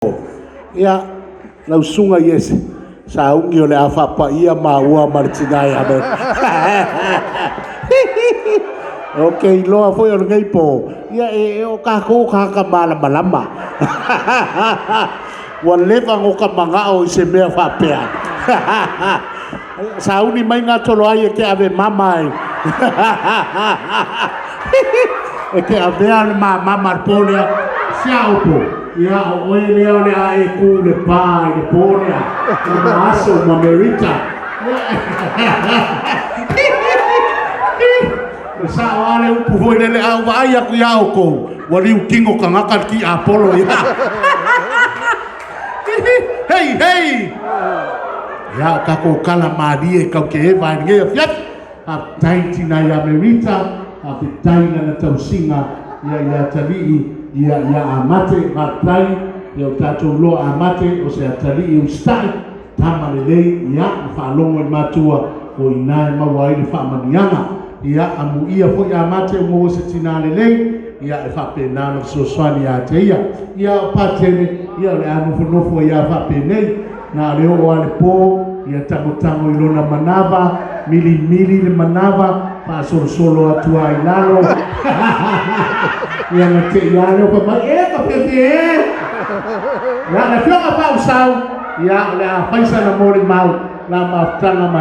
Ia, lau susuga Iese, sauni o le a faapaia maua ma le tina ia Meri. Ou te iloa foi o lenei po, ia e, o tatou o tagata malamalama. Ua leva ona ota manao i se mea faapea. Sauni mai Gatoloai e te ave mama ai. E te avea le mamama i le po lea. Siaopo, ia o oe lea o le a e tu i le pa i le po lea. O aso ma Merita. E sao lava le upu foi lele, a ou vaai atu ia outou, ua liutino tagata le tiapolo ia. Hei, hei! Ia, o tatou tala malie tau te eva ai lenei afiafi. Faafetai tina ia Merita, faafetai lana tausiga ia ia atalii ia ia Amate. Faafetai ia o tatou loa Amate o se atalii usitai, tama lelei, ia ma faalogo i matua o ina e maua ai le faamanuiaga. Ia amuia foi Amate ua maua se tina lelei, ia e faapena ona fesoasoani ia te ia. Ia o Patele, ia o le a nofonofo ai lava faapenei, na o le oo lava i le po, ia tagotago i lona manava, milimili le manava, faasolosolo atu lava i lalo. Ia na te i lava lea o fai mai, e ka fefe e! Ia, le Afioga Pausau, ia o le a fai sana molimau, la mafutaga ma